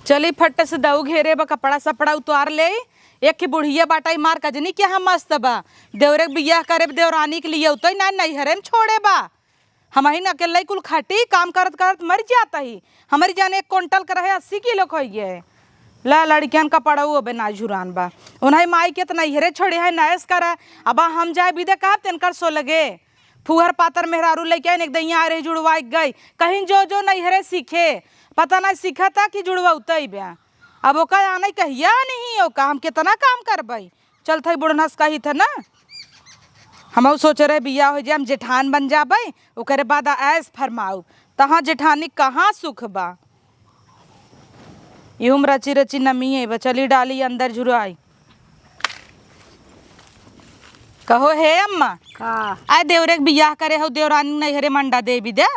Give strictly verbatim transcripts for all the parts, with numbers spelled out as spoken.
चली फट से दऊ घेरे बा, कपड़ा सपड़ा उतार ले। एक ही बुढ़िया बाटा, ई मार कजनी के यहाँ मस्त बा। देवरे के बियाह करे, देवरानी के लिए उतई ना, नैहरे में छोड़े बा। हमहिन अकेले कुल खटी, काम करत करत मर जात ही। हमरी जान एक कुंटल के रहे, अस्सी किलो के होइ गए। ला लड़कियन का पड़ऊ अबे ना झुरान बा। उन्हें माई के त नैहरे छोड़े है, नैस करा। अब हम जाए बिदे कहब तेनकर सो लगे। फुहर पातर मेहरारू लेके आइन, एक दइया आ रही जुड़वाई गई। कहीं जो जो नैहरे सीखे, पता ना सीखा था कि जुड़वा उतई बा। अब ओका आने कहिया नहीं ओका, हम कितना काम करबई। चलत हई बुढ़नस कहित है ना, हमहू सोचे रहे बियाह हो जाए, हम जेठान बन जाबे, ओकरे बाद ऐस फरमाऊ। तहाँ जेठानी कहाँ सुख बा। इहुम रची रची नमिये बा, चली डाली अंदर झुराई। कहो हे अम्मा, का? आए देवरे के बियाह करे हो, देवरानी नैहरे मंडा देवी दे।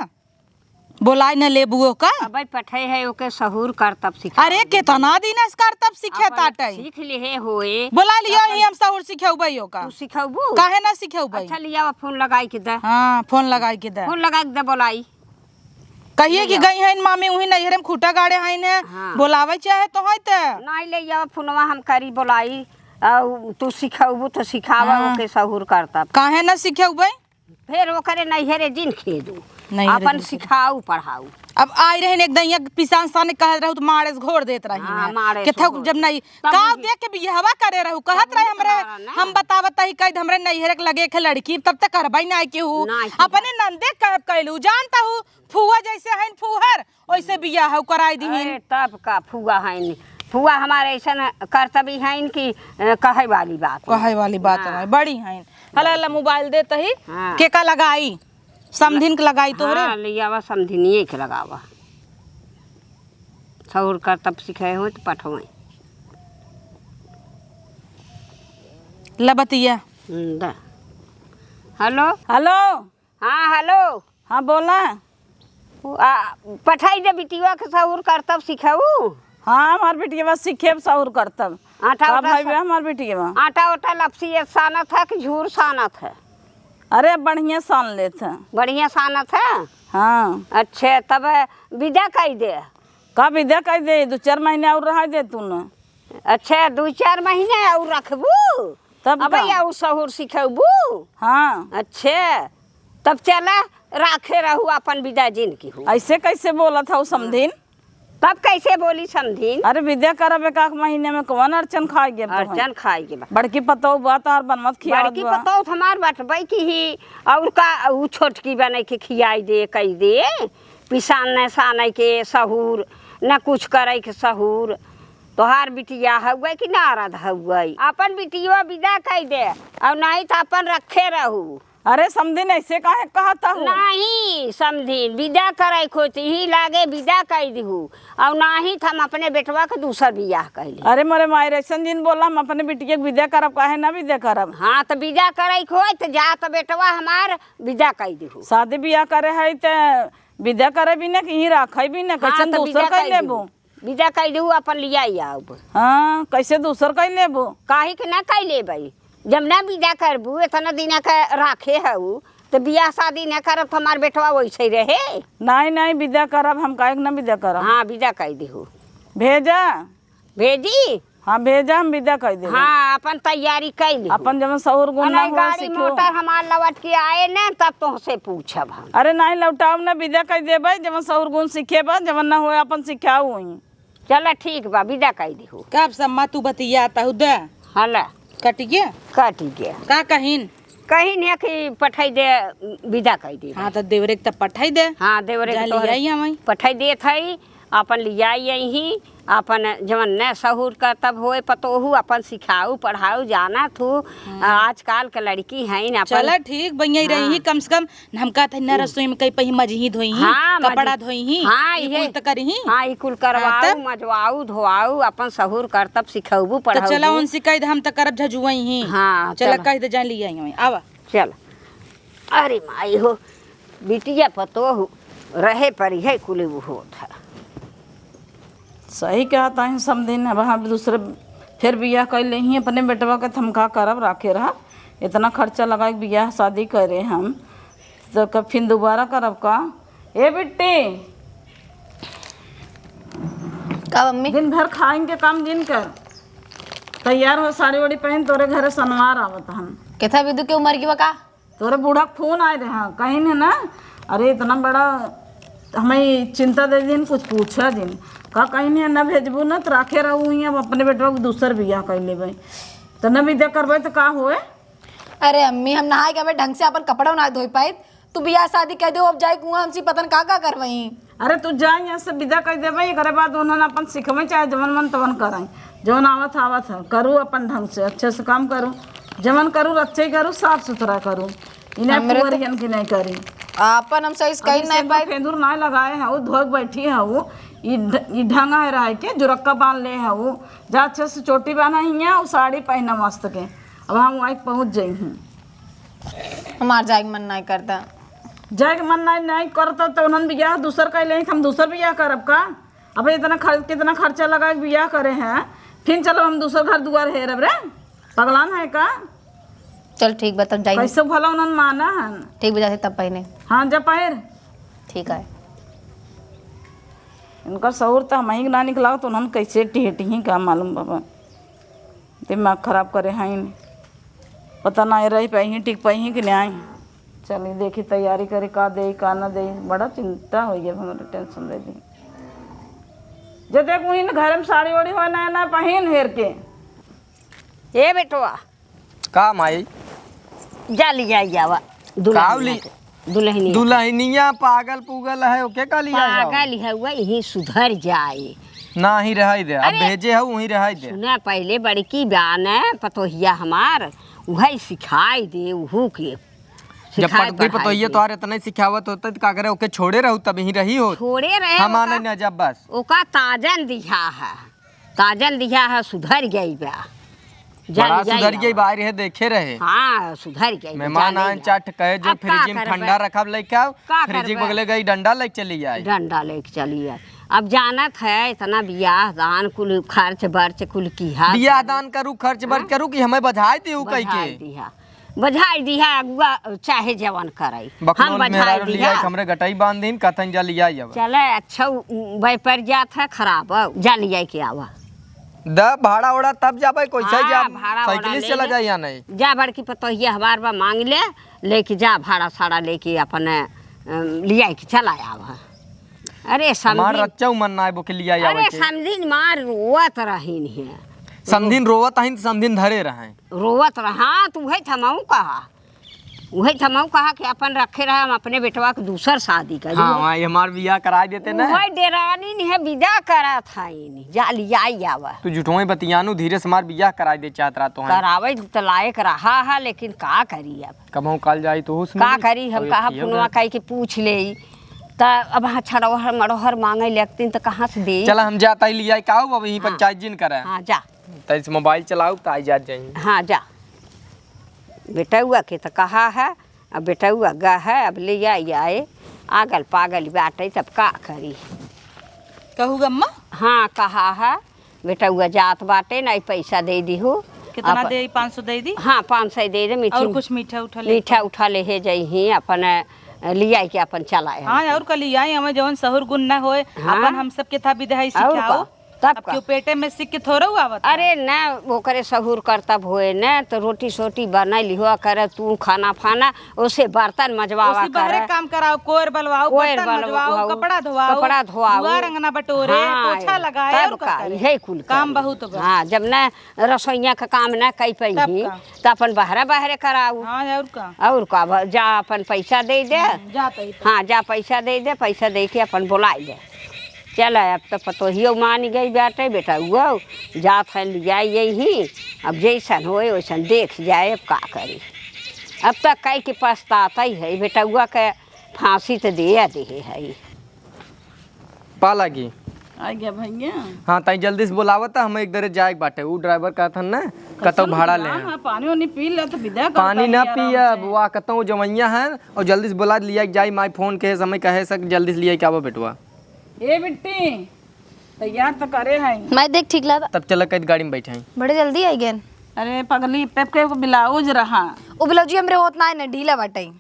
बोलाए न लेबू ओका? अबे पठे है, ओके सहूर करतब सिखा। अरे, केतना दिन से करतब सिखे अपन ताटे। सीख लिहे होए। बोला लियो अपन ही, हम सहूर सिखेउबे ओका। तू सिखेउबू? काहे ना सिखेउबे? अच्छा, लिया फोन लगाई के दे। हाँ, फोन लगाई के दे। फोन लगाई के दे, बोलाई। कहिए कि लिया। गई हैं मामी, उही नैहरे में खूटा गाड़े हैं ने। हाँ। बोलावे चाहे तो है ते। नहीं, ले आवा फोनवा, हम करी बोलाई। आ, तू सिखेउबू तो सिखावा, हाँ। ओके सहूर करतब। काहे ना सिखेउबे? फिर ओकरे नैहरे जिन खेदू, नैहरे अपन जिन खेदू। सिखाऊ पढ़ाऊ। अब आई रहे एक दइया पिसान सान कहत रहू तो मारे से घोर देत रही हाँ, ना। मारे से केथौ घोर जब देत। नहीं, तब का उही देख के बियाहवा करे रहू, कहत तब रहे उही हमरे, कारण ना। हम बतावत ही कह हमरे नैहरे के लगे के लड़की, तब तक करबई ना केहू। ना केहू। अपने नंदे कहब कैलू, जानता हूँ, फुआ जैसे हईन फुहर, ओइसे बियाह कराई दिहिन। अरे, तब का फुआ हईन? फुआ हमारे ऐसन करतबी हईन कि, अ, कहे वाली बात ना। कहे वाली बात हाँ। ना, बड़ी हईन। हला, हला, मोबाइल देत ही। हाँ। केका लगाई? समधिन के लगाई तोहरे? हाँ, ले आवा, समधिनिये के लगावा। सहूर करतब सिखे हो तो पठवे। ला बतिया। हम्म, दा। हेलो? हेलो? हाँ, हेलो। हाँ, बोला। उ, आ, पठाई दे बिटिया के सहूर करतब सिखेऊ। हाँ, हमार बिटिया सीखे सहूर करतब। आटा का उटा भई सब बे हमार बिटिया? आटा उटा लपसी सानत है कि झूर सानत है? अरे, बढ़िया सान लेत है। बढ़िया सानत है? हाँ। अच्छे, तब विदा कई दे। का विदा कई दे? दो चार महीने और रह दे तू न। अच्छा, दू चार महीने और रखबू? तब अबे का? और सहूर सिखेबू? हाँ। अच्छे, तब चला, राखे रहू अपन विदा जिनकी हो। ऐसे कैसे बोलत हऊ समधिन? तब कैसे बोली समधिन? अरे विदा करब एक आध महीने में, कौन अड़चन खाई गे तो है? अड़चन खाई गे बा। बड़की पतोह बा तोहार बनवत खियावत बड़की बा। पतोह तो हमार बटबई की ही, और का ऊ छोटकी बने के खियाई दे, कई दे, पिसान न साने के सहूर, न कुछ करे के सहूर। तोहार बिटिया हउए कि नारद हउए? अपन बिटियो विदा कई दे, और नहीं तो अपन रखे रहू। अरे समधिन, ऐसे काहे कहत हऊ? नहीं समधिन, विदा करे खोती ही लागे विदा कई दिहू, और नहीं तो हम अपने बेटवा के दूसर बियाह कई ली। अरे मोरे माई रे, ऐसन जिन बोला, हम अपने बिटिया के विदा करब, काहे ना विदा करब? हाँ, तो विदा करे खोई तो जा तो बेटवा हमार विदा कई दिहू। शादी बियाह करे है तो विदा करे भी ना, कहीं रखे भी ना, हाँ, कैसन तो दूसर विदा कई कई लेबू? दिहू। विदा कई देहू, अपन लियाई आउब। हाँ, कैसे दूसर कई लेबू? काहे के ना कई लेबई? जब ना विदा करबू, इतना दिन के राखे हऊ, तो बियाह शादी ना करब, तो हमार बेटवा वैसे ही रहे। नहीं, नहीं, विदा करब हम, काहे के ना विदा करब? हाँ, विदा कई देहू। भेजा? भेजी? हाँ, भेजा, हम विदा कई देबे। हाँ, अपन तैयारी कई लेहू। अपन जवन सहूर गुण ना अरे, हो, गाड़ी सीखो। मोटर हमार लौट के आए ना, तब तोहसे पूछब हम। अरे नहीं, लौटाऊ ना, विदा कई देबे, जवन सहूर गुण सीखे बा, जवन ना होए, अपन सिखाऊ हुई। चला ठीक बा, विदा कई दिहू। कब सम्मा तू बतियात हऊ दे? हला। कटि गया? कटि गया। का कहिन? कहिन है कि पठाई दे, विदा कई दे। हाँ, तो देवरे के तब पठाई दे। हाँ, देवरे के जा तोहरे लियाई आवई। पठाई देत हई, अपन लियाई आई ही, अपन जवन न सहूर करतब होए पतोहू, अपन सिखाऊ, पढ़ाऊ, जाना थू। हम्म। आजकल के लड़की हईन, अपन चला ठीक, बइया हाँ। रही, कम से कम हम कहत हई ना, हम्म। रसोई में कई पही मजही धोई ही, हाँ, कपड़ा मजही। धोई ही, हाँ, ई इहे। कुल त करी ही। हाँ, ई कुल हाँ, करवाऊ, तब? मजवाऊ, धोआऊ, अपन सहूर करतब, सिखौबू, तो चला पढ़ौबू। उनसे कह दे, हम त करब झजुआई ही। हाँ, चला चला। कह दे, जा लिया ही, आवा। चल। अरे माई हो, बिटिया पतोह रहे परी है, कुल उ होत है। सही कहत हईन समधिन, अब हम दूसरे फिर बियाह कइ लेही अपने बेटवा के, त हम का करब, राखे रहब। इतना खर्चा लगाइ के बियाह शादी करे हम, त क-, फिर दोबारा करब का? ए बिट्टी, का मम्मी? दिन भर खाइन के काम जिन कर, तैयार हो, साड़ी वाड़ी पहिन, तोरे घरे सनवार आवत हन। केथा बिदु के उमर की बा का? तोरे बूढ़ा के फोन आए रहे, हाँ, कहिन है ना, अरे इतना बड़ा हमें चिंता दे दिन, कुछ पूछा दिन, का कहिन है ना भेजबू ना तो राखे रहू ही, अब अपने बेटवा के दूसर बियाह कर लेबे, तो न विदा करबे तो का होए? अरे अम्मी, हम नहाए के अबे ढंग से अपन कपड़ा ना धोई पाई, तू बियाह शादी कह दो, अब जाए कुआं हमसे पता न का का करवाई। अरे तू जा, यहाँ से विदा कर देबे, एकरे बाद उन्हन अपन सिखवे, चाहे जवन मन तवन कराई, जवन आवत आवत है, करू अपन ढंग से, अच्छे से काम करू, जवन करू अच्छे ही करू, साफ सुथरा करू, इन्हें हमरे तो पुअरियन की नहीं करी। आपन हम सही से कहीं अभी नहीं सिंदूर पाई। फेंदूर ना लगाए है, वो धोए के बैठी है, वो ई ढ-, ई ढंगा है रह के, जुरक्का बांध ले है, वो जा अच्छे से चोटी बांधा हिया, वो साड़ी पहना मस्त के, अब हम वहीं पहुँच जाई हूँ। हमार जाए के मन नहीं करता। जाए के मन नहीं, नहीं करता तो उन्हन बियाह दूसर कर ले, हम दूसर बियाह करब का? अब इतना खर्च, कितना खर्चा लगा के बियाह करे हैं, फिर चलो हम दूसर घर दुआर हेरब रे, पगलान है का? चल ठीक बा, तब जाई। कैसे भला उन्हन माना है? ठीक बा, जाते तब पहिने। हाँ, जा पहिर। ठीक है। इनका सहूर तो हम ही ना निकला तो उन्हन कैसे टिहटिही का मालूम बाबा। दिमाग खराब करे हईन, पता ना रही पाई, टिक पाई कि नहीं। चली देखी, तैयारी करे, का दे का ना दे, बड़ा चिंता हो गया, हमारे टेंशन दे दी। जे देख वहीं घर में साड़ी ओढ़ी हो, नया नया पहिन हेर के। ए बेटवा। का माई? जा लिया आवा काव दुल्हनिया ली? के। दुल्हनिया के। दुल्हनिया पागल पुगल है, ओके का लिया जाओ? पागल है, वही सुधर जाए। ना ही रहाई दे, अब अरे, भेजे है वही रहाई दे। सुना, पहले बड़की बा न पतोहिया हमार, उहै सिखाई दे, उहू के जब सिखाए पतोही पढ़ाई पतोहिया दे। तोहार इतना ही सिखावत होता तो का करे, ओके छोड़े रहू तब ही रही हो। छोड़े रहे हम ओका, आने न जब बस। ओका ताजन दिहा है। ताजन दिहा है, सुधर गई बा। जान बड़ा जाई सुधर गई आवा। बाहर है, देखे रहे। हाँ, सुधर गई बा, मेहमान जान आए, जाई चाट कहे जो अब का फ्रिज में करबे? ठंडा रखब, लेके आओ, का फ्रिज के करबे? बगले गई, डंडा लेके चली आई। डंडा लेके चली आई। अब जानत है, इतना बियाह दान कुल खर्च बर्च कुल किहा बियाह है। दान करू, खर्च बर्च हाँ? करू कि हमें बझाई दियो कह के। बझाई दिहा। बझाई दिहा अगुआ, चाहे जवन करई। बकलोल हम बझाई मेहरारू लिया दिहा। के हमरे गटई बांध दीन, कथन जा लिया अब। चले, अच्छा, उ, उ, बै पर जात है, खराब है, जा लिया के आवा। द भाड़ा ओड़ा तब जाबे, कोई सही हाँ, जा, भाड़ा ओड़ा साइकिल से ले चला ले। जाए या नहीं? जा बड़की पतोहिया हमार बा, मांग ले, लेके जा, भाड़ा साड़ा लेके अपन, अ, लिया के चला आवा। अरे हमार समधिन, रच्चा मन ना आए, बोके लिया आवे अरे के। समधिन मार रोवत रहीन है। समधिन रोवत आहिन, समधिन धरे रहे। रोवत रहा, तो उहे थमाऊ कहा, उहे थमाऊ कहा कि अपन रखे रहा, हम अपने बेटवा के दूसर शादी करी। हाँ, वहाँ ये हमार बियाह कराई देते ना। उहे डेरानी नहीं है, विदा करत है इन्हीं, जा लिया आवा। तू झूठो ही बतियानू, धीरे से हमार बियाह कराई दे चाहत रहा तो है। करावे तो लायक रहा है, लेकिन का करी अब? कबहूँ काल जाई तो हुस्न का मिली। करी, हम अब कहा एक ही फोनवा होगा। कही के पूछ ले, त अब हाँ छड़ोहर मड़ोहर मांगे लगतीन त कहाँ से दे? चला हम जाता ही लिया, का हो अब यहीं हाँ। पंचायत जिन करे। हाँ, जा। तैसे मोबाइल चलाऊ, त आई जात जाई। हाँ, जा। बेटउआ के त कहा है, अब बेटउआ गा है, अब ले आई आए, आगल पागल बाटे, तब का करी? कहू गम्मा? हाँ, कहा है, बेटउआ जात बाटे, नहीं पैसा दे दिहू। कितना आप दे? पाँच सौ दे दी? हाँ, पाँच सौ दे दे, मीठी और कुछ मीठा उठा ले मीठा उठा ले हे जइही, अपन, अ, लियाई के अपन चला आए। हाँ, और का लियाई, हमें जवन सहूर गुण न होए, हाँ। अपन हम सब के था विधाई और सिखाओ। का? तब अब का? क्यों पेटे में सिक के थोड़ा हुआ आवत है? अरे ना, ओकरे सहूर करतब होए न, तो रोटी सोटी बनाई लिहो करे, तू खाना फाना, ओसे बर्तन मजवावा ओसे बहरे करे। काम कराओ, कोयर बलवाओ, कोयर बर्तन बलवाओ, मजवाओ, कपड़ा धोवाओ, कपड़ा धोवाओ। दुआर अंगना बटोरे, हाँ, पोछा लगाए, तब और का का, करे? इहे कुल काम करे। बहुत बा। हाँ, जब न रसोइया का काम न कई तब पइही, का? त अपन बहरे बहरे कराऊ। हाँ, और का? और का, ब-, जा अपन पैसा दे दे। हम्म, जा तई तो। हाँ, जा पैसा दे दे, पैसा दे के अपन बोलाई दे। चल, अब त पतोहियो मान गई बाटे, बेटउआ जात है लिया यही, अब जैसन होए वैसन देख जाए, अब का करी। अब त कई के पछतात ही है, बेटउआ के फांसी त दे दे है। पा लागी। आ गया भैया। हाँ, ताई जल्दी से बोलावत, हमें एक दरे जाए के बाटे। ऊ ड्राइवर कहत हन ना, कतौ भाड़ा ले हाँ, हैं। हाँ, पानी वानी पी ले तो विदा कर पानी ताई ना आराम पिया, से। बुआ कतौ जमैया है, और जल्दी से बोला लिया के जाई, माई फोन के समय कहे सक जल्दी से लिया के आवा बेटवा। ए बिट्टी, तैयार तो करे है। मैं देख ठीक ला। तब चला कई गाड़ी में बैठे हैं। बड़े जल्दी आई गए। अरे पगली, पेप के एगो ब्लाउज रहा। वो ब्लाउज हमरे होत ना है ना, ढीला बाटे।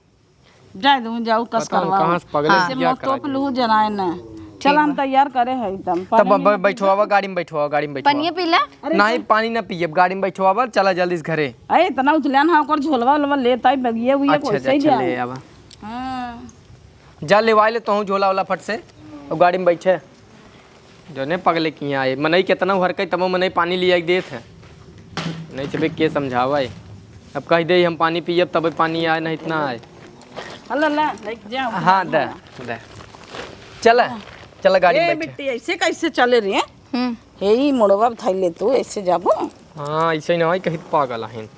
जाए दूँ, जाऊ कस पता नहीं करवाओ। कहाँ से पगले हाँ। से ऐसे बियाह मुँह करा तोप के। लूँ जनाए न। चल, हम तैयार करे है एकदम। तब पानी ब-, में बैठवावा, गाड़ी में बैठवावा, गाड़ी में बैठवावा। पनिया पीला? अरे नहीं, तो पानी ना पियब, गाड़ी में बैठवावा, चला जल्दी से घरे। अरे, इतना उतल्यान, हाँ, ओकर झोलवा ओलवा लेत आई, बगिया उगिया अच्छा, कोई अच्छा, सही अच्छा, जाए। ले आवा। हाँ। जा, लेवाई ले तोहूँ झोला ओला फट से, और गाड़ी में बैठे। जौने पगले किहाँ आए, मनई केतना हरकई, तबो मनई पानी लियाई देत है। नहीं, चबे के समझावा है? अब कह दे, "हम पानी पियब, तबे पानी आए, नहीं इतना आए।" हला, ला, लेके जाओ। हाँ, दे, दे। चला, चला गाड़ी में ए, बैठे। बिट्टी, ऐसे कैसे चले रे? हम्म। हे, ई मोड़वा धइले तू, ऐसे जाबो? हाँ, ऐसे ही ना, कहीं पागल हन।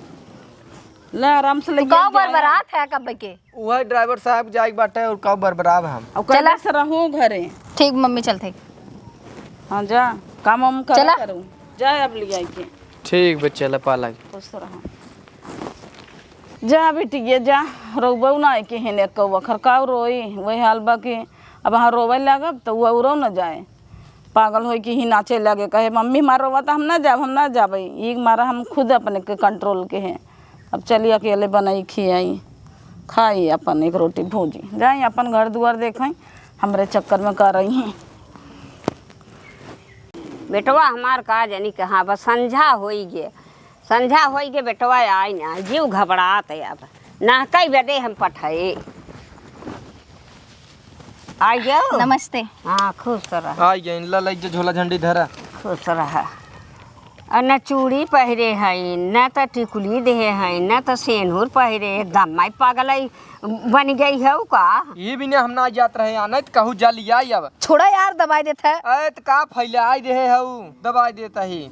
ले, आराम से तू लेके का जा। बरबरात है कब के? वह ड्राइवर साहब जाए के बाटे और का बरबराब हम। और चला। कैसे रहूं घरे? ठीक, मम्मी चलते। हाँ, जा, काम वाम करा चला। करूं। जा, अब ले आई के। ठीक बा, चला पाला। खुश रहो। जा बेटी, ये जा, रोबऊ ना आए के हेने कौ अखर का रोई, वही हाल बा कि अब हाँ रोवे लागब तो वो उरो न जाए। पागल होई कि ही नाचे लगे, कहे, "मम्मी हमार रोवा तो हम ना जाब, हम ना जाबे।" ई मारा हम खुद अपने के कंट्रोल के हैं। अब चली अकेले बनाई खियाई, खाई अपन एक रोटी भूजी, जाई अपन घर दुआर देखाई, हमरे चक्कर में का रही हैं। बेटवा हमार का जानी कहाँ बा, संझा होई गे, संझा होई गे, बेटवा आई ना, जीव घबरात है अब, नहकई बदे हम पठाए। आ गयो? नमस्ते। हाँ, खुश रह। आ गए, ला, ला, जो झोला झंडी धरा। खुश रह। और न चूड़ी पहिरे हई, न त टिकुली देहे हई, न त सेनुर पहिरे, एकदम माई पागल आई बन गई है का? ये भी ने हम ना जात रहे, आ नहीं त कहू जा लिया अब। छोड़ा यार, दबाई देत है। अरे त का फैला आई देहे हऊ, दबाई देता ही।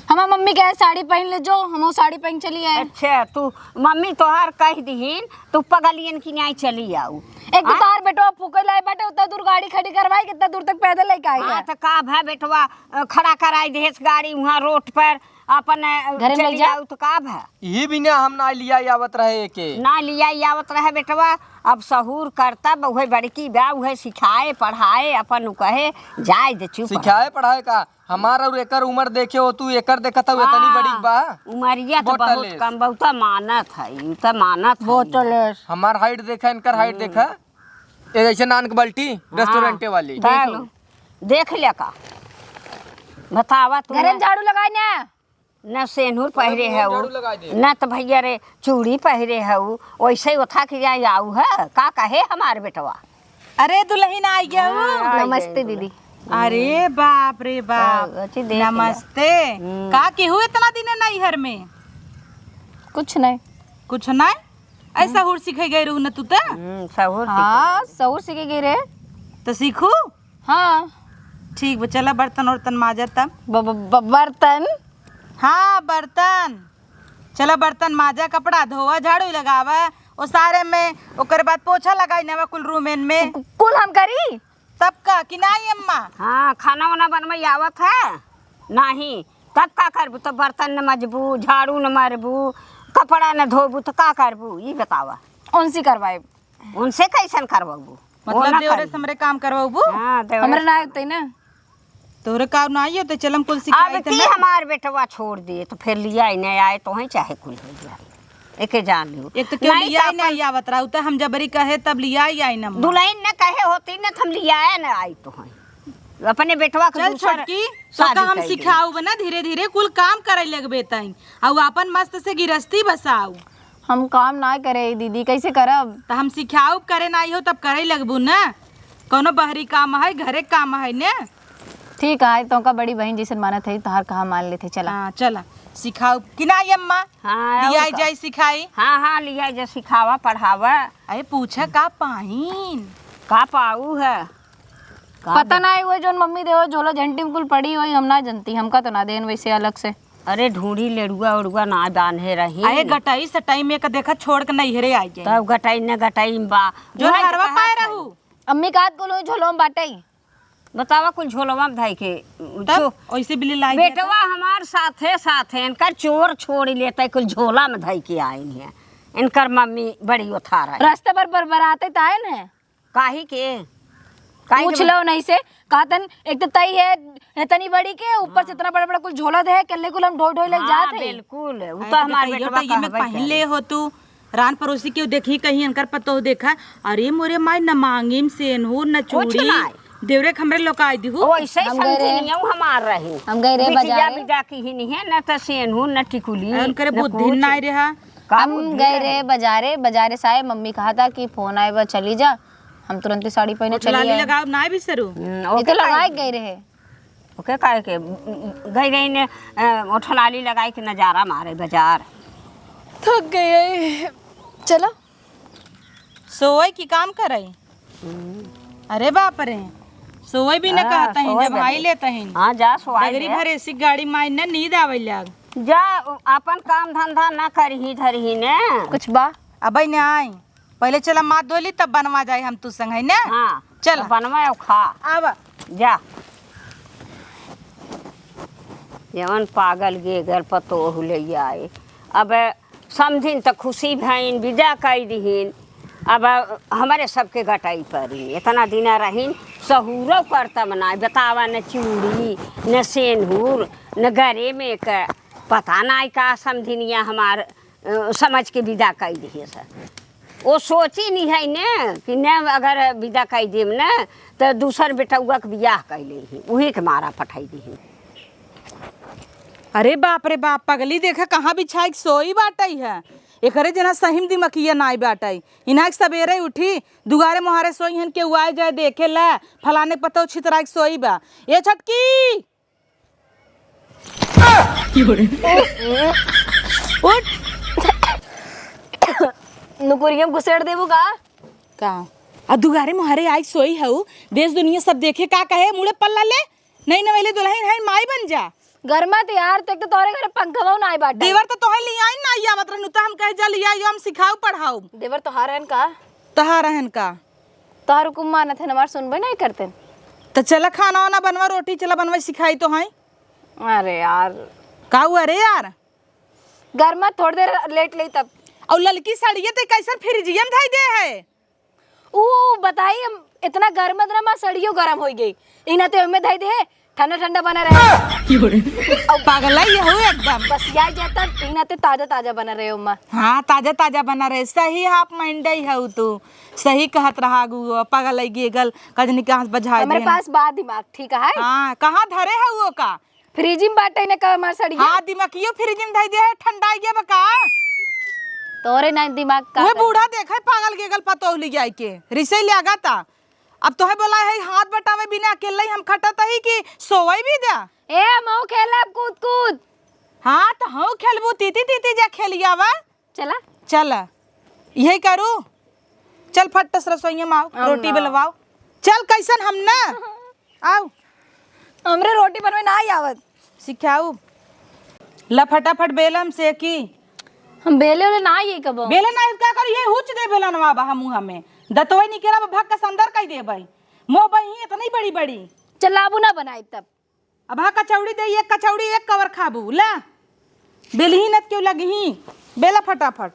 हमार मम्मी कहे साड़ी पहन ले जो, हम साड़ी पहन चली आए। अच्छा, तू मम्मी तोहार कह दीहिन, तू पगलियन की न्याय चली आऊ। एक तो हाँ? तोहार बेटवा फूके लाए बाटे, उतना दूर गाड़ी खड़ी करवाई, कितना दूर तक पैदल लेके आई हाँ, है? तो का भा बेटवा, अ, खड़ा कराई देस गाड़ी वहाँ रोड पर, अपन, अ, घरे में चली जा। आऊ तो का भा? ये भी ना हम ना लिया आवत रहे के। ना लिया आवत रहे बेटवा, अब सहूर करता, उहे बड़की बा, उहे सिखाए, पढ़ाए, अपन उ कहे, जाए दे, चुप रह। सिखाए, पढ़ाए का? हमार और एकर उम्र देखे हो तू, एकर देखत हऊ, इतनी हाँ, बड़ी बा। उमरिया तो बहुत बहुत लेस। कम बा, उ तो मानत है, उ तो मानत है। बहुत लेस। हमार हाइट देखा, इनकर हाइट हम्म। देखा। ए, जैसे नान के बाल्टी, हाँ, रेस्टोरेंटे वाली। देख तब। लो। देख ले का। बतावा तू घरे ना। में झाड़ू लगाई ना। न सेनुर पहिरे झाड़ू, हऊ, झाड़ू लगाई दे। न त भैया रे चूड़ी पहिरे हऊ, वैसे ही ओथा के जाए आऊ है, का कहे हमार बेटवा? अरे दुल्हन आ गया हो। हाँ, आ नमस्ते गई दीदी। दुल्हन। अरे बाप रे बाप। हाँ, अच्छी देख लिया। नमस्ते। हम्म। का केहू इतना दिन है नैहर में? कुछ नहीं। कुछ नहीं? ऐसा हुर सीखे गए रहू न तू त? हम्म, सहूर हाँ, सीखे गए। सहूर सीखे गए रे। तो सीखू? हाँ। ठीक बा, चला बर्तन उर्तन माजा तब। ब-, ब-, ब-, बर्तन? हाँ, बर्तन। चला बर्तन माजा, कपड़ा धोवा, झाड़ू लगावा, ओ सारे में, ओकर बाद पोछा लगाई नवा कुल रूमेन में। कु-, कुल हम करी? तब का, कि नाई अम्मा? हाँ, खाना वाना बनवाई आवत है? नहीं। तब का करबू? तब बर्तन न मजबू, झाड़ू न मारबू, कपड़ा न धोबू, तो का करबू? ई बतावा। उनसे करवाए। उनसे कैसन करवाबू? मतलब वो ना देवरे करी। से हमरे काम करवाबू? हाँ, देवरे हमरे से ना करवाबू। होते ना। तोहरे काम ना आई होते, चल हम कुल सिखाई अब थे ती ना। हमार बेटवा छोड़ दिए, तो फिर लिया ही नहीं आए, तो ही चाहे कुल हो जाए। एके जान लियो। एक तो क्यों नहीं लिया तो ही अपन नहीं आवत रहा, तो हम जबरी कहे तब लिया ही आई ना माँ। दुल्हन न कहे होती न, तो हम लिया न आई तो ही। अपने बेटवा के चल दूसर छोटकी, तो शादी का हम कर दे। सिखाऊ बना, धीरे धीरे कुल काम करे लगबे ताई, अउ अपन मस्त से गिरस्ती बसाऊ। हम काम ना करे दीदी, कैसे करब? त हम सिखाऊ करे ना हो, तब करे लगबू ना। कौनो बहरी काम है, घरे काम है ने। ठीक है, तो का बड़ी बहन जैसन मानत है, तोहार कहा मान लेते, चला। हाँ, चला, सिखाऊ कि ना अम्मा? हाँ, लिया और का? जाई सिखाई। हाँ, हाँ, लिया जा, सिखावा, पढ़ावा। अरे, पूछा का पाइन? का पाऊ है? का पता दे- ना है, वो जोन मम्मी देहो झोला झंटी में कुल पड़ी होई, हम ना जनती, हमका तो ना देन वैसे अलग से। अरे, ढूंढी लेड़ुआ उड़ुआ ना बांधे रही। अरे, गटाई सटाई में का देखा छोड़ के नैहरे आ जाए। तब गटाई न गटाई में बा। जो वहाँ नहरवा कहाँ पाए खाई? रहू। अम्मी का कुल हुई झोलो में बाटे। बतावा कुल झोलवा में धई के, तब छो-, ओइसे बिल्ली लाई बेटवा हमार साथे साथे इनकर चोर छोड़ी लेते, कुल झोला में धई के आइन है। इनकर मम्मी बड़ी उथार है। रास्ते पर बरबराते त आइन है। काहे के? काहे पूछ के लो नहीं से, कहतन एक तो तई है, है तनी बड़ी के, ऊपर से हाँ। इतना बड़ा बड़ा कुल झोला दे, कल्ले कुल हम ढोई ढोई लग हाँ, जात है। बिल्कुल, उ अरे तो तो हमार कहियो बेटवा तो ये में कहबे पहले करे। हो तू, रान पड़ोसी के देखी कहीं इनकर पतोह देखा, अरे मोरे माई, न मांगी में सेनूर, न कुछ चूड़ी, नाई। देवरे के हमरे लोकाई दिहु। वैसे ही हम गए रहे। समझनियौ हमार रही। हम गए रहे बिटिया बाजारे। बिदा किहिन है, न त सेनहू, न टिकुली, अरे उनकरे न बुद्धि कुछ। नाई रहा। का हम बुद्धि गए रहे? रहे बाजारे, बाजारे से आए, मम्मी कहा था कि फोन आए बा, चली जा। हम तुरंत ही साड़ी पहने ओठ चली लाली आए। लगाओ, नाई बिसरू। हम्म, ये ओके तो लगाए काहे के? गए रहे। ओके काहे के? गई रही ने, अ, ओठ लाली लगाई के नजारा मारे बाजार। थक गए। चलो। सोवई की काम करई? हम्म। अरे बाप रे, सोवई भी न हाँ, कहत ही, सोवई जब भाई बदे। लेत ही। हाँ, जा सोवाई डगरी दे। भर एसी गाड़ी माइन न नींद आवे लाग। जा, अपन काम धंधा न करही धरही ने। कुछ बा? अबे न आई, पहले चला माथ धोली तब बनवा जाई हम तू संग, है ना? हाँ, चल। तो बनवा और खा। आवा। जा। जवन पागल गेगल पतोह ले आए। अब समझिन त खुशी भइन, विदा कई दिहिन। अब हमरे सबके गटाई परी। इतना दिन रहिन, सहूरो करतम ना, बतावा न चूड़ी, न सेनहूर, न गरे में क, पता नाई का समझिनिया हमार, अ, समझ के विदा कई दिहे स। ओ सोची नहीं है ने कि ने अगर विदा कई देम न, त दूसर बेटउआ के बियाह कई लेही, उही के मारा पठाई दिही। अरे बाप रे बाप, पगली देखा कहाँ बिछाई के सोई बाटई है। एकरे जना सही में दिमकिया नाई बाटई। इन्हा के सबेरे उठी, दुआरे मोहारे सोई हन, केहू आए जाए देखे ला, फलाने पतोह छितराई के सोई बा। ए छोटकी! उठ! नुकुरिया में घुसेड़ देबू का? का? आ दुआरे मोहारे आई सोई हऊ, देश दुनिया सब देखे, का कहे, मुड़े पल्ला ले, नई नवेली दुलहिन है, माई बन जा। घर में तो यार, ते तो तोरे घरे पंखवा ना आए बाटे। देवर तो तोहे लियाई ना आई आवत रहनु, त हम कहे जा लियाई, हम सिखाऊ पढ़ाऊ। देवर तोहार हन का? तोहार हन का? तोहार हुकुम मानत है, हमार सुनबे नहीं करते। त चला खाना वाना बनवा, रोटी चला बनवा सिखाई तो है। अरे यार। का हुआ रे यार? घर में थोड़ी देर लेट ले तब। और ललकी साड़िया ते कैसन फ्रिजिया में धई दे है? ऊ बताई, हम इतना गर्म, इतना मा सड़ियो गरम होई गई। इना ते ओमे धई दे, ठंडा ठंडा बना रहे। अब पागल ही हो एकदम। बस यार जाता, इना ते ताजा ताजा बना रहे ओमा। हाँ, ताजा ताजा बना रहे। सही हाफ माइंड ही हो तू। सही कहत रहा गु, पागल है गेगल, कजनी के हाथ बझाए हमरे दे। पास बा दिमाग, ठीक है? हाँ, कहाँ धरे हो वो का? फ्रिज में बाटे ने का हमार सड़िया? हाँ, दिमागियो फ्रिज में धई दे है, ठंडा गया बा का? तोरे ना दिमाग का वो करे? बूढ़ा देखे पागल गेगल पतोह ले जाए के, रिसे ले आगा ता। अब तोहे बोला है हाथ बटावे बिना अकेले ही हम खटत ही कि सोवई भी द्या? ए, मऊ खेलब कूद कूद। हाँ, तो हऊ खेलबू तीती तीती जा खेलिया वा। चला। चला। यही करू। चल फट से रसोइया में आओ, हम रोटी ना। बेलवाओ। चल कैसन हम ना। आओ। हमरे रोटी बनवे ना ही आवत। सिखाऊ। ला फटाफट बेला हम सेकी। हम बेले वाले ना ही कबो। बेला ना का करी, ये हुच दे बेला नवा बा हमू हमें। दतोई निकला बा भक्का संदर कई देबई। मो बही इतनी बड़ी बड़ी। चल लाबू ना बनाई तब। अब हाँ कचौड़ी दे, एक कचौड़ी एक कवर खाबू। ला। बेलही न क्यों लगही। बेला फटाफट।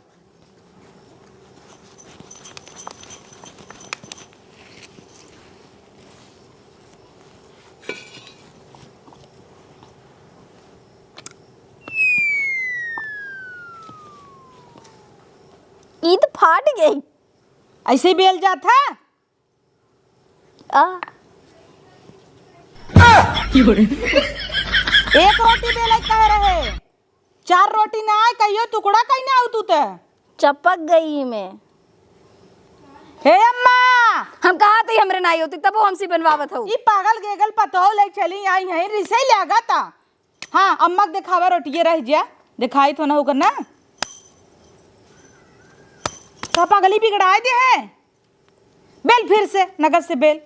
ईद फाट गई। ऐसे ही बेल जात है। आ। एक रोटी बेले कह रहे, चार रोटी ना आए, कहियो टुकड़ा कहीं ना आऊ तू ते। चपक गई मैं। हे अम्मा! हम कहा थी हमरे नाई होती, तब वो हमसे बनवावत हो। ई पागल गेगल पतोह ले चली आई है, रिसे लागता। हाँ, अम्मा के देखावा रोटिये रह जा, दिखाई तो ना होकर ना। का पगली बिगड़ाए दे है? बेल फिर से, नगद से बेल।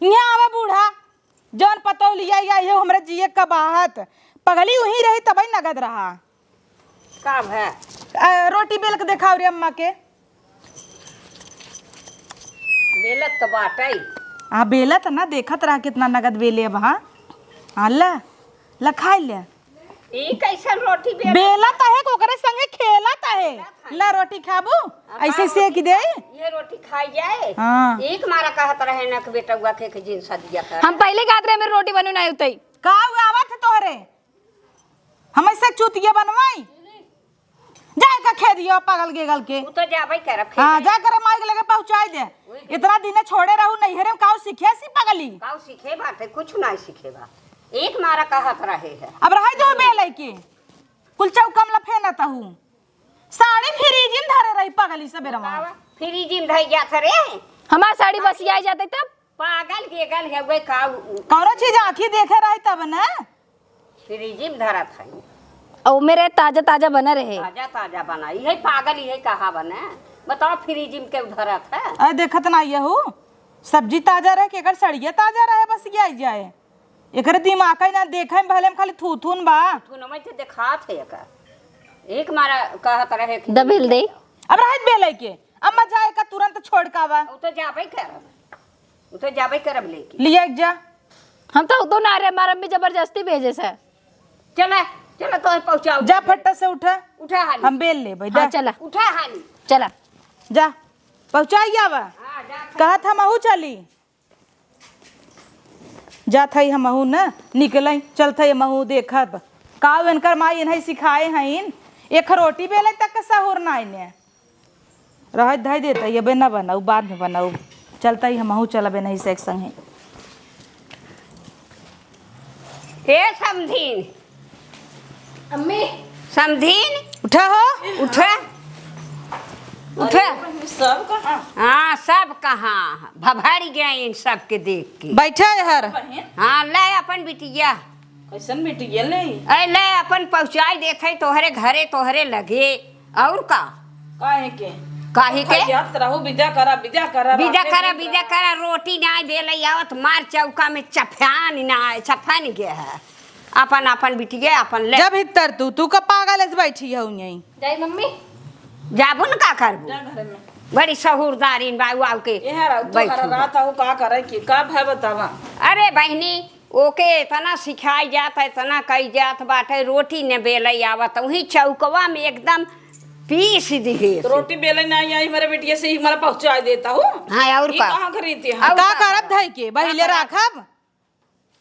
यहाँ आवा बूढ़ा, जौन पतोह लिया या ये हमरे जिए का बाहत। पगली वहीं रही तबई नगद रहा। का भै? अ, रोटी बेल के देखाओ रे अम्मा के। बेलत तो बाटई। हाँ, बेलत ना, देखत रहा कितना नगद बेले अब, हाँ। हाँ, ला, ला खाई ले। ई कैसन रोटी बेलत? बेलत आहे, ओकरे संगे खेलत आहे। ला रोटी खाबू? अब ऐसे सेक दे। ये रोटी खाई जाए? हाँ। एक मारा कहत रहे ना कि बेटउआ के, के जिन सदिया कर। हम पहले कहत रहे, मेरे रोटी बनू ना उतई। का हुआ आवत है तोहरे? हम ऐसे चूतिया बनवाई? जाए का खेदियो पागल गेगल के। उ तो जाबे करब, हाँ, खेदे। जा करे माई के लगे पहुँचाई दे। वही तो। इतना दिन छोड़े रहू नैहरे में, काऊ सीखे सी पगली? काऊ सीखे बाटे, कुछ ना सीखे बा। एक मारा कहत रहे है। अब रहे दो बेलई के। कुल चौका में लफेनत हऊ। साड़ी फ्रिज में धरे रही पगली सबेरवा। बाबा, फ्रिज में धई जात रे। हमार साड़ी बसिया जाते तब। पागल गेगल है वे का उ-, उ-, कौनो चीज आँखी देखे रही तब न। फ्रिज में धरत है। और मेरे ताजा ताजा बना रहे। ताजा ताजा बना, इहे पागल, इहे कहा बने। बताओ, फ्रिज में के धरत है? अरे देखत ना यहू, सब्जी ताजा रहे कि एकर सड़िया ताजा रहे, बस ये आई जाए। एकरे दिमाग है ना, देखे में भले में खाली थूथून बा। थूथून में तो देखात है एकर। एक मारा कहत रहे कि दबिल दे। अब रहत बेलई के, अम्मा जाए का तुरंत छोड़ का बा। उ तो जाबे करब, उ तो जाबे करब लेके। लिया एक जा। हम तो उतो ना रे, हमार अम्मी जबरदस्ती भेजे से। चला, चला, तो पहुँचाओ। जा फट्टा से उठा। उठा हाली। हम बेल लेबै, हाँ, दे। चला। उठा हाली। चला। जा, पहुँचाई आवा। हाँ, जा। कहत हमहू चली। जात हई हमहू न, निकलई, चलत हई हमहू देखब। का इनकर माई इन्हई सिखाए हईन, एक रोटी बेले तक के सहूर नाई ने। रहत धई देत हई, अबे न बनाऊ, बाद में बनाऊ। चलत हई हमहू चलबे नहीं से एक संगे। ए समधीन, अम्मी। समधीन, उठा हो। उठा। उठा। अरे, बहिन, सब कहाँ? हाँ, सब कहाँ? भभड़ गए इन सबके देख के। बैठा है हर। बहिन। हाँ, ले अपन बिटिया। कैसन बिटिया ले? ए, ले अपन पहुँचाई देत है तोहरे घरे, तोहरे लगे। और का? काहे के? काहे के? याद रहू, विदा करा, विदा करा, विदा राखे करा, दिन विदा करा। करा, रोटी ना बेले आवत, मार चौका में चफान ना, चफान गया है। अपन, अपन बिटिया, अपन ले। जब हित्तर तू, तू का पागल है, बैठी है यहीं। जाई मम्मी। जाबू न का करबू? जा घर में। बड़ी सहूरदारिन बा, उ आउ के यह रहा, तू बैठू हरा बा। रात आउ का करे की, का भय बतावा? अरे बहिनी, ओके इतना सिखाई जात है, इतना कही जात बाटे, रोटी न बेले आवत, वही चौकवा में एकदम पीस दिहे तो से। रोटी बेले ना आई, हमारे बिटिया से ही हमारा पहुँचा देता हूँ। हाँ, और ये का? कहाँ खरीदती है? और का का करब करब? धई के? बहिले का करब? राखब?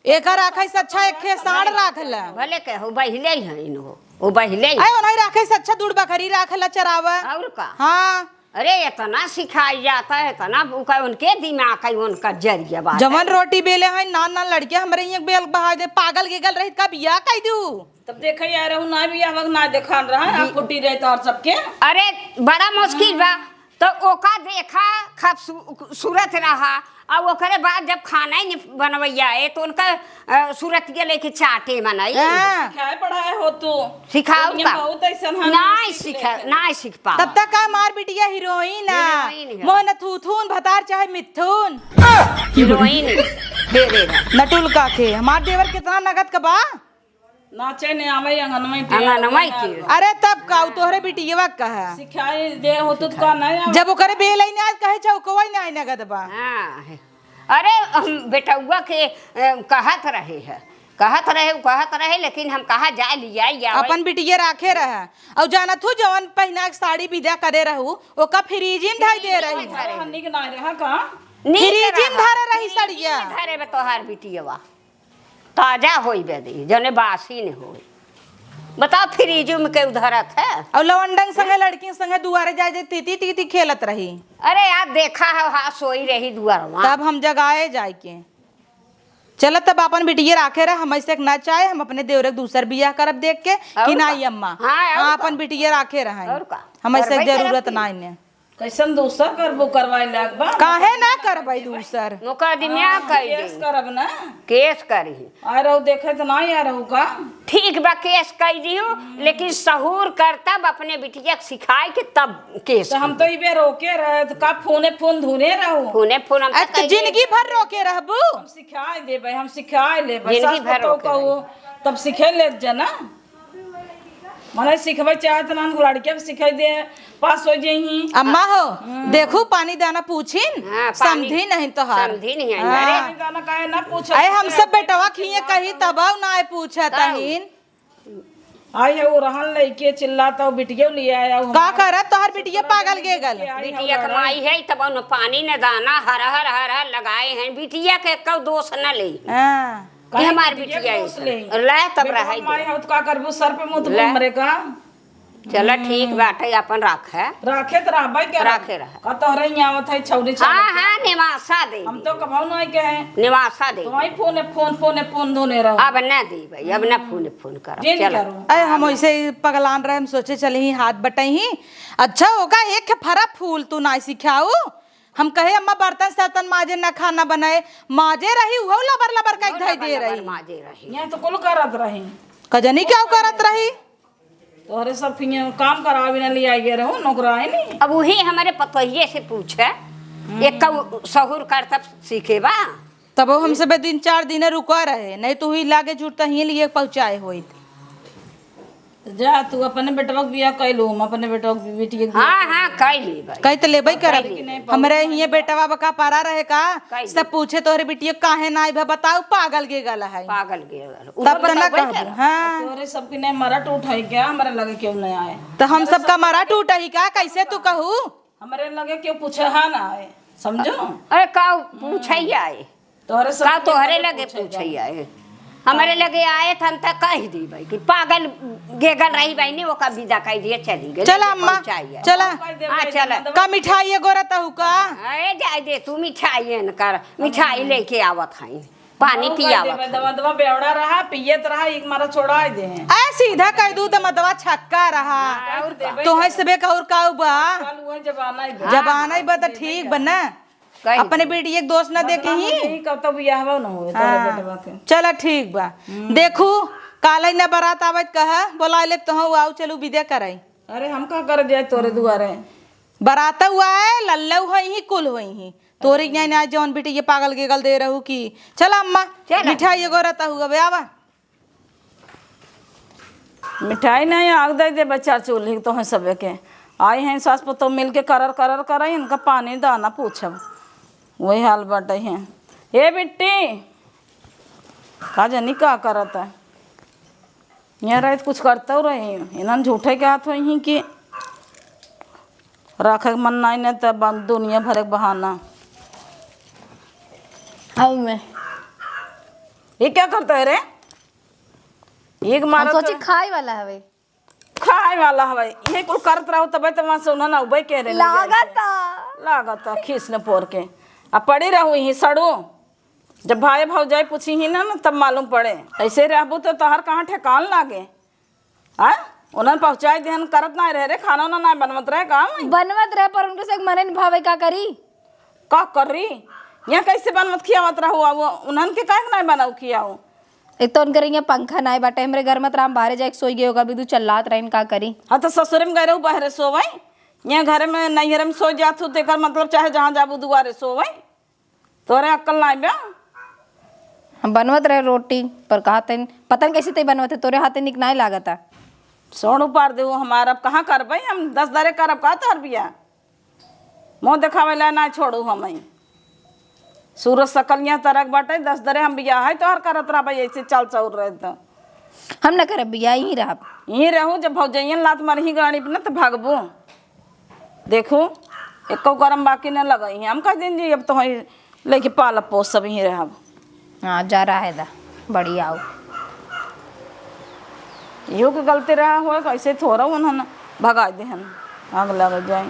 एका राखे से अच्छा एक खे साँड़ राख ले। भले के हो, बहिले ही हईन हो, वो बहिले ही। अरे, ओनही राखे से अच्छा दूड़ बकरी राख ले चरावा। और का? हाँ। अरे, इतना सिखाई जाता है, इतना उनका, उनके दिमाग है, उनका जरिया बात जवन है। रोटी बेले हैं, नान नान लड़के हमरे यहाँ बेल बहा दे, पागल गेगल रही, का बियाह कई दू? तब देखे यार, रहू ना बियाह वक्त ना देखान रहा, आप बी- फुटी रहे तो और सबके। अरे, बड़ा मुश्किल बा। तो ओका देखा, खूबसूरत रहा, और ओकरे बाद जब खाना ही नहीं बनवैया है, तो उनका, अ, सूरतिया लेके चाटे मनई। हाँ। सिखाए पढ़ाए हो तू। सिखाओ दुनिया का? बहुत ऐसन है, नाई सीख सिखा, लेते। नाई सीख पावा। तब तक का हमार बिटिया हीरोइन है। हीरोइन है। मोहन थूथून, भतार चाहे मिथुन। हीरोइन है। दे दे रहा। नटुल का खे, हमार देवर कितना नगद का बा? नाचे ने आवे अंगनवा के। अंगनवा के। अरे तब का, उ तोहरे बिटियवा कहा। सिखाई दे हो तो का नहीं आवे। जब ओकरे बेलई ना आज कहे चौकवा ही ना नगद बा। हाँ। अरे हम बेटौआ के, अ, कहत रहे है, कहत रहे, उ कहत रहे, लेकिन हम कहा जाए लिया, या अपन बिटिया राखे रहे। और जानत हूँ जवन पहिना के साड़ी विदा करे रहू, ओका फ्रिज में धई दे रही। अरे, निक ना रहा का? निक फ्रिज में रहा। धरे रही फ्रिज में सड़िया। धरे बे तोहार बिटियवा। ताजा होई बे दी, जने बासी न होई। बताओ, फ्रिज में के धरत है? और लवंडन संगे, लड़किन संगे दुआरे जाए जे तीती तीती खेलत रही। अरे यार, देखा है, हाँ, सोई रही दुआरवा। तब हम जगाए जाए के। चल, तब अपन बिटिये राखे रह, हम ऐसे ना चाहे, हम अपने देवरे के दूसर बियाह करब देख के, और कि का? नाई अम्मा? हाँ, और हाँ, का? अपन बिटिये राखे रह, और का? हम ऐसे करबे करब जरूरत की। नाई ने। कैसन दूसर करबो, करवाए लाग बा? काहे ना करबै दूसर? मुकदमिया हाँ, कर केस दे। करब ना। केस करी। आ रहू देखे त ना आ रहू का? ठीक बा, केस कर दियो, लेकिन सहूर कर तब अपने बिटिया के सिखाए के तब केस तो हम कर। तो इबे रोके रहे, तो का फोने फोन धुने रहू? फोने फोन हम तो अरे, तो कहिए जिंदगी भर रोके रहबू? हम सिखाए देबै, हम सिखाए लेबै। जिंदगी सास भर पतोह रोके कहू, रहू। तब सिखे ले जना। मने सिखबै चाहत ना, लड़के के सिखाई दे, पास हो जइही। अम्मा हो, हम्म। देखू, पानी दाना पूछिन, हाँ, पानी समधी नहीं तोहार। समधी नहीं है, हाँ। अरे। पानी दाना काहे ना पूछत? अरे, हम सब बेटवा खिए कही, तब ना आए पूछत तब। अहिन। आई है, वो रहन लइके चिल्लाता, वो बिटिया ले आया, वो का हमार करत तोहार बिटिया ससुरा पागल ले गेगल? लेके आई है, बिटिया वो कमाई है, तब उन पानी न दाना, हर हर हर हर लगाए हैं, बिटिया के कौ दोष न ले। हाँ। कि काहे हमार बिटिया बिटिया के दोष ऐसे। ले? ले तब बेटवा रहे कमाई दे। है, तो का करबू, सर पे मुँह ले। हमरे का? चला, ठीक बाटे, अपन राखे। राखे त रहबे के। राखे रह। का तोहरे ही आवत है छौरी छौरी हाँ, के? हाँ, निवासा दे हम दे। तो कभौ नहीं कहे। निवासा दे। तो वही फोन, फोन, फोन, फोन धोने रहो। अब ना दे भाई, अब ना फोन, फोन कर। जे नहीं चला। करो। अरे, हम वैसे ही पगलान रहे, हम सोचे चले ही हाथ बटाई ही। अच्छा होगा, एक फरा फूल तू ना सिखाऊ। हम कहे, "अम्मा, बर्तन सर्तन माजे, ना खाना बनाए।" माजे रही, उहो लबर लबर कह उहो धई लबर दे लबर रही। माजे रही। यहाँ तो कुल करत रही। कजनी क्या करत रही? तोहरे सब के यहाँ काम करावे ना लिया गए रहो, नौकरानी। अब वही हमारे पतोहिए से पूछे, हम्म। एक सहूर कर तब सीखे बा। तब वो हमसे बे दिन चार दिन रुका रहे, नहीं तो हुई लागे जुड़ता ही लिए पहुँचाए होइत। जा, तू अपने बेटवा के बियाह कइ लू, हम अपने बेटवा के बेटी के बियाह हाँ, कइ हाँ, लू। कइ ली भाई। कइ त लेबे हाँ, करब। कइ ली। हमरे हिये बेटवा बका पारा रहे का? कइ ली। सब पूछे, "तोहरे बिटिया काहे ना आई बा? बताऊ, पागल गे गल है।" पागल गे गल। तब त ना कहबू, हाँ। तोहरे सबके नहीं मरट उठाई क्या? हमरे लगे क्यों नहीं आए? त हम सबका मरट उठाई का? कैसे तू कहू? हमरे लगे क्यों पूछे हा ना आए, समझो? अरे, का पूछे ही आए? तोहरे सब का के तोहरे लगे लगे पूछे पूछे जाए। आए? हमरे लगे आए त हम त कह दी भाई कि पागल गेगल रही बहनी, ओका विदा कह दिए, चली गई, चला अम्मा, पहुँचाई है। चला। कह दे हाँ, भाई, चला। मदवा का मिठाई एगो रहता हूँ का? अरे जाए दे तू, मिठाई न कर, मिठाई लेके आवत हई, पानी मदवा कह दे पियावत भाई, हई। दवा, दवा बेवड़ा रहा, पियत रहा, एक मारा छोड़ा दे। ए, सीधा कह दू, दमदवा छक्का रहा। हाँ, और का? तोहे सबे का और का बा? आजकल वही जमाना ही बा। जमाना ही बा त ठीक बा ना। कही अपने दे। बेटिया के दोष ना दे के बदनाम हो ही। जाई, कब तक बियाहवा न होए तोहरे हाँ। बेटवा के। चला ठीक बा। हम्म। देखू, काले ना बारात आवत कहा, बोला ले तो हूँ, आओ चलू विदा कराई। अरे हम का कर जाए तोरे दुआरे? बारात हुआ है, लल्लऊ होई ही, कुल होई ही। तोरे ज्ञान आज जौन बेटी ये पागल गेगल दे रहू की। चला अम्मा, चला। मिठाई एगो रहता हुआ बे आवा। मिठाई नहीं, आग दे दे बच्चा चूल्ही तो है सबे के। आई हैं सास पतोह मिल के करर करर करे, इनका पानी दाना पूछब। वही हाल बाटे हैं। ए बिट्टी, का जानी का करत है? यहाँ रहे त कुछ करते रही, इन्हन झूठे के हाथ होई ही कि रखे के मन नहीं, नहीं तब दुनिया भरे के बहाना। हाउ में। ये क्या करता है रे? एक हम मारा सोची तो खाए वाला हवे। खाए वाला हवे। ये कुल करत रहो तबे तो वहाँ से उन्होंने उबे के रहे। लागता। लागता, खीस न पोर के। आ पड़ी रहू ही सड़ू। जब भाई भौजाई पूछी ही ना, ना, तब मालूम पड़े। ऐसे रहबू तो तोहर कहाँ ठेकान लागे? आ? उन्हन पहुँचाई देहन करत नाहीं रहे रे, खाना उना नाहीं बनवत रहे का? बनवत रहे, पर उनके से एक मने न भावे, का करी? का करी? यहाँ कैसे बनवत खियावत रहू? आ वो उन्हन के काहे के नाहीं बनाऊ खियाऊ? एक तो उनके यहाँ पंखा नाहीं बाटे, हमरे घर में त राम बाहरे जाके सोई गए होगा, बिदु चल्लात रहिन, का करी? हाँ, तो ससुरे में गए रहू बाहरे सोवई, यहाँ घरे में नैहरे में सो जात हूँ, तेकर मतलब चाहे जहाँ जाबू दुआरे सोवई। तोरे अक्कल नाहीं बा? हम बनवत रहे रोटी, पर कहा तैं, पता नहीं कैसे तैं बनवत है, तोरे हाथे निक नाहीं लागता। सोड़ उपार देहू हमार, अब कहाँ करबे हम, दस दरे करब का तोहर बियाह? मुँह देखावे ला ना छोड़ू हम। सूरज सकल यहाँ तरक बाटे, दस दरे हम बियाह है तोहर करत रहबे, ऐसे चाल चौर रहे तो। हम ना करब बियाह, यहीं रहब। यहीं रहू, जब भौजैयन लात मरही गाड़ी पे ना तो भागबू। देखू, एको गरम बाकी न लगई है। हम कह दिन जी, अब तो हई लेके पाल पोस सब ही रहब। हाँ, जा रहा है दा, बड़ी आओ। इहो के गलती रहा हो, कैसे थोड़ा उन्होंने भगा देहन, आग लग जाए।